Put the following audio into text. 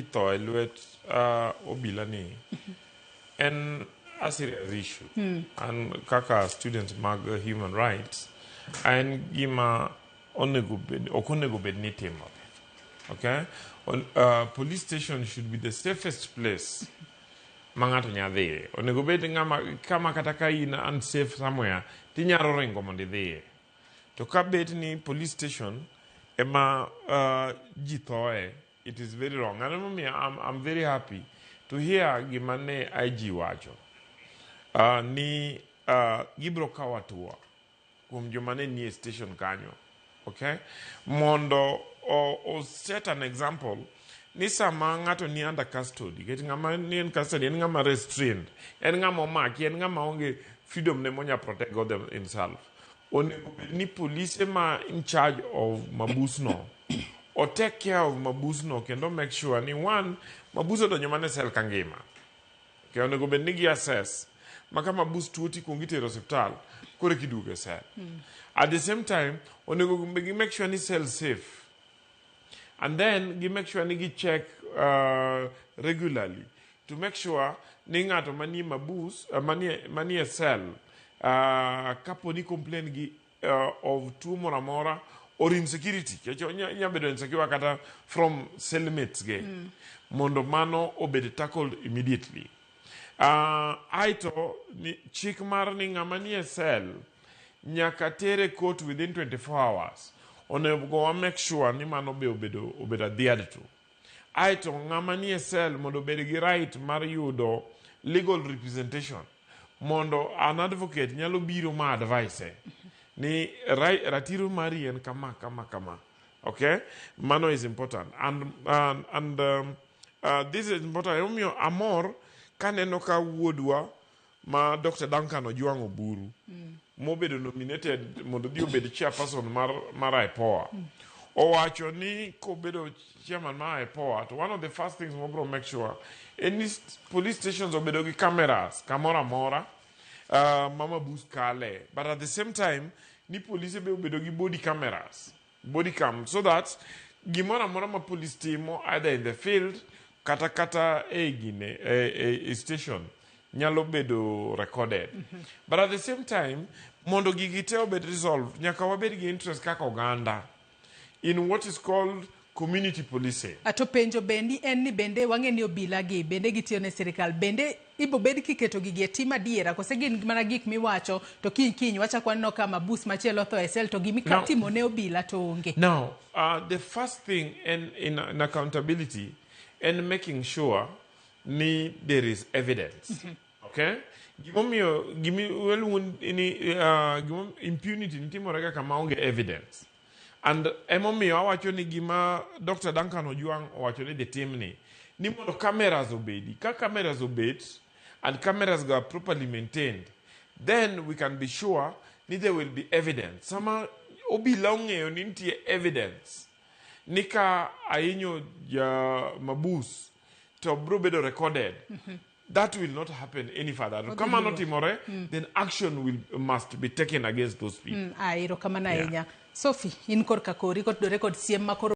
Tho e lwet obila ni en a serious issue. An kaka student mag human rights, en gima onego bed, ok onego bed ni timore. Okay? Police station should be the safest place ma ng'ato nya dhiye. Onego bed ng'ama kama kata ka in unsafe somewhere tinyalo ringo mondo idhiye. To ka bet ni police station ema ji thoe, it is very wrong. And emomiyo I'm very happy to hear gima ne IG wacho ni gibiro kawo hatua kuom joma ne nie station kanyo. Okay? Mondo o set an example ni sama ng'ato ni under custody, nikech ng'ama ni in custody en ng'ama restrained, en ng'ama omaki, en ng'ama onge freedom ne monya protect go himself. Onego bed ni polise ma in charge of mabus no o take care of mabus no kendo make sure ni one mabus odonjo mana e cell ka ngima. Okay, onego bed ni gi assess ma ka mabus tuo tikuongo itero osiptal koro eka iduogo e cell. At the same time, onego gi make sure ni cell safe. And then gi make sure ni gi check regularly to make sure ni ng'ato manie mabus manie cell kapo ni complain gi of tuo moro amora or insecurity nikech inya bedo insecure kata from cellmates ge mondo mano obed tackled immediately. Aeto ni chik mar ni ng'ama nie cell nyaka tere court within 24 hours onego wa make sure ni mano be obedo adhered to. Aeto ng'ama nie cell mondo obed gi right mar yudo legal representation mondo an advocate nyalo biro ma advise ni ratiro mari en kama kama kama. Okay, mano is important and this is important. Emomiyo amor kaneno ka wuodwa ma Dr. Duncan Ojwang' Oburu mobedo nominated mondo odhi obed chairperson mar IPOA owacho ni kobedo chairman mar IPOA to one of the first things mobro make sure en ni police stations obedo gi cameras kamoro amora ma mabus kale, but at the same time ni polise be obedo gi body cameras, body cam, so that gimoro amora ma police timo either in the field kata e gine e station nyalo bedo recorded. But at the same time, mondo gigi te obed resolved, nyaka wabed gi interest kaka oganda in what is called community policing. To penjo bendi en ni bende wang'e ni obila gi bende gitiyo ne sirikal, bende ibo bed kiketo gigi e tim adiera kose gin mana gik miwacho to kiny kiny wachak waneno ka mabus machielo otho e sel to gimi timo ne obila to onge? Now, the first thing in accountability and making sure ni there is evidence. Okay? Gimomiyo gimi waluongo ni impunity nitimore ga kama onge evidence. And emomiyo awacho ni gima Dr. Duncan Ojwang' owacho ni dhi timni ni mondo cameras obedi. Ka cameras obet and cameras go are properly maintained, then we can be sure ni there will be evidence. Sama obila ong'eyo ni nitie evidence ni ka ahinyo ja mabus to bro bedo recorded, that will not happen any further. To ka mano timore, then action will must be taken against those people. Ah, erokamano ahinya. Sophie, in korka kori kotudore kod siem ma koro